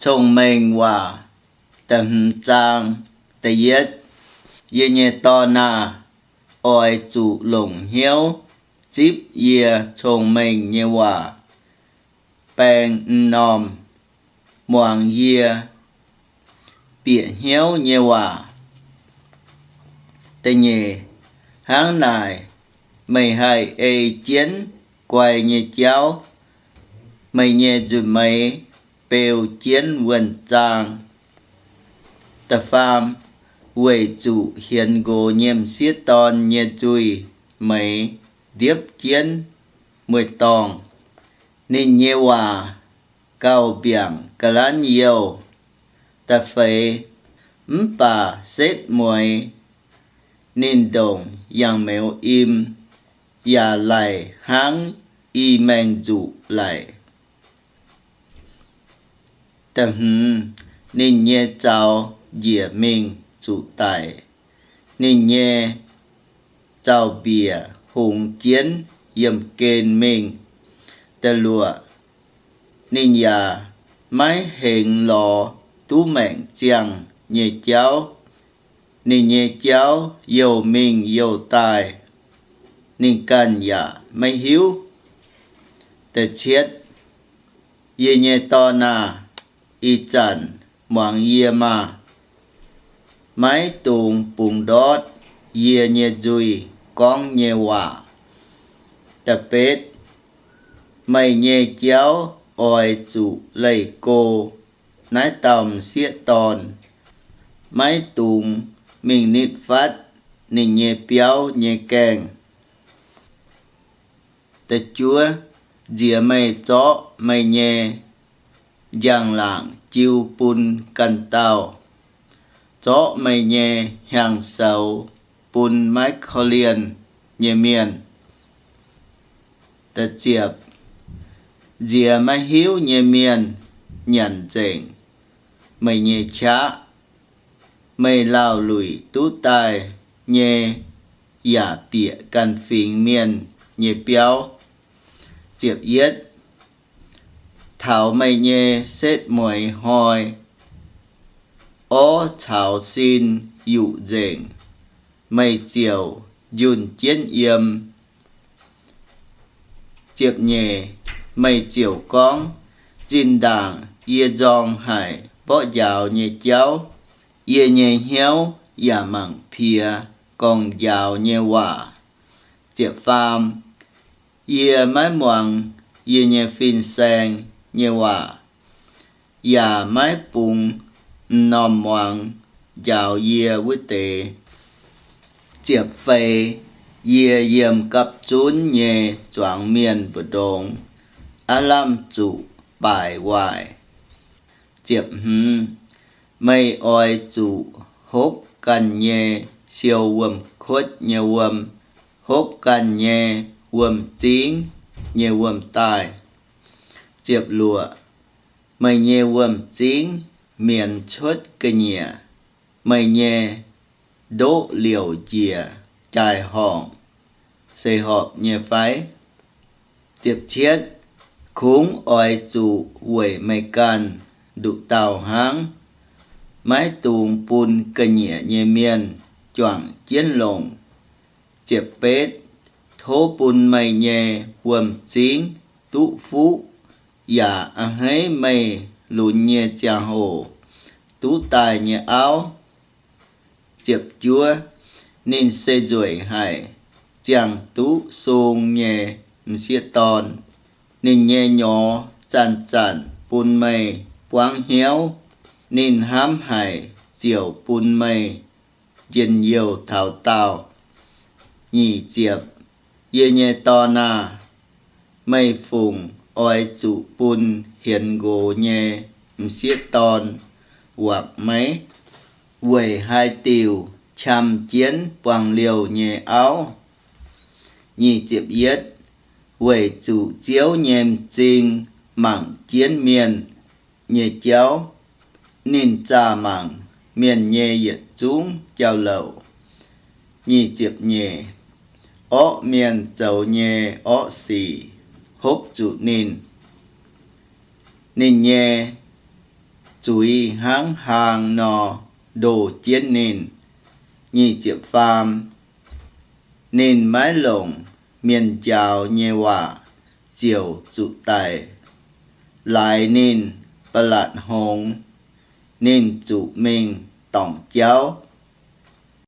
Cong-Mengh Waac da'hmz zaang da'yietv. Yie nyei dorn aah! Oix zuqc longc hnyouv zipv yie cong-mengh nyei waac, baeng m'normh muangx yie bieqc hnyouv nyei waac. Da'nyeic, hnangv naaic meih haih ei jienv guai nyei jauv, meih nyei nzuih meix beu jienv wuonh zaang. Da'faam, weic zuqc hienx nqox nyei m'sieqv dorn nyei nzuih meix ndiepv jienv mueiz-dorngh, ninh nyei waac gauh mbiaangc ga'lanv youh. Da'feix, mv baac setv mueiz ninh ndongc yangh meuz im, yaac laic hnangv i maengh nzuqc laic. Da'hmz, ninh nyei zaux njiec mingh zuqc daic, ninh nyei zaux-mbiec hungx jienv yiemh gen mingh. Da'luoqc, ninh yaac maiv hengx lorz duqv maengc ziangh nyei jauv. Ninh nyei jauv youh mingh youh daaih, ninh ganh yaac maiv hiuv. Da'cietv, yie nyei dorn aah! Ih zanc muangx yie maah! Maiv dungx bungx ndortv yie nyei nzuih gorngv nyei waac. Da'betv, meih nyei jauv oix zuqc leih go naaiv dauh m'sieqv dorn. Maiv dungx mingh nitv fatv ninh nyei biauv nyei gaengh. Da'juov, nziex meih zorqv meih nyei njang-laangc jiu bun ganh dauh, zorqv meih nyei hnyangx-soux bun maiv korv-lienh nyei mienh. Da'ziepc, nziex maiv hiuv nyei mienh nyanc nzengc meih nyei qaqv. Meih laauh luic duqv daaih nyei yaac bieqc ganh fingx mienh nyei biauv. Ziepc yietv, taux meih nyei setv mueiz hnoi, orv caux sin yuqc nzengc, meih ziouc njunh jienv yiem. Ziepc nyeic, meih ziouc gorngv, zinh ndaangc yie nzorng haic mborqv njaaux nyei jauv, yie nyei hnyouv yaac mangc piex gorngv-njaaux nyei waac. Ziepc faam, yie maiv muangx yie nyei fin-saeng nyei waac, yaac maiv bungx m'normh muangx njaaux yie wuov deix. Ziepc feix, yie yiem gapv zunv nyei zuangx mienh mbu'ndongx aav lamh zuqc baaic waaic. Ziepc hmz, meih oix zuqc hopv ganh nyei siou wuom-kuotv nyei wuom, hopv ganh nyei wuom-zingv nyei wuom-daaih. Ziepc luoqc, meih nyei wuom-zingv mienz cuotv ga'nyiec, meih nyei ndoqv liouc njiec jaai-horngc se horpc nyei fai? Ziepc cietv, kungx oix zuqc weic meih ganh nduqc dauh hnangv, maiv dungx bun ga'nyiec nyei mienh juangc jienv longc. Ziepc betv, tov bun meih nyei wuom-zingv duqv fuqv, yaac a'hneiv meih lunx nyei ziangh hoc duqv daaih nyei auv. Ziepc juov, ninh se nzueic haic, ziangh duqv sung nyei m'sieqv dorn. Ninh nyei nyorx zanc-zanc bun meih buangv hnyouv. Ninh hnamv haic ziouc bun meih njien-youh taux daauh. Nyic ziepc, yie nyei dorn aah! Meih fungc oix zuqc bun hienx nqox nyei m'sieqv dorn wuoqc maiv? Weic haaix diuc qam jienv buangh liouh nyei auv? Nyic ziepc yietv, weic zuqc Ziouv nyei m'zing mangc jienv mienh nyei jauv, ninh zaah mangc mienh nyei yietc zungv jauv-louc. Nyic ziepc nyeic, orqv mienh zoux nyei orqv sic hopv zuqc ninh. Ninh nyei zuiz hnangv haang nor ndoh jienv ninh. Nyic ziepc faam, ninh maiv longc mienh njaaux nyei waac ziouc zuqc daic. Laaix ninh ba'latc hngongx, ninh zuqc mingh dorngc jauv.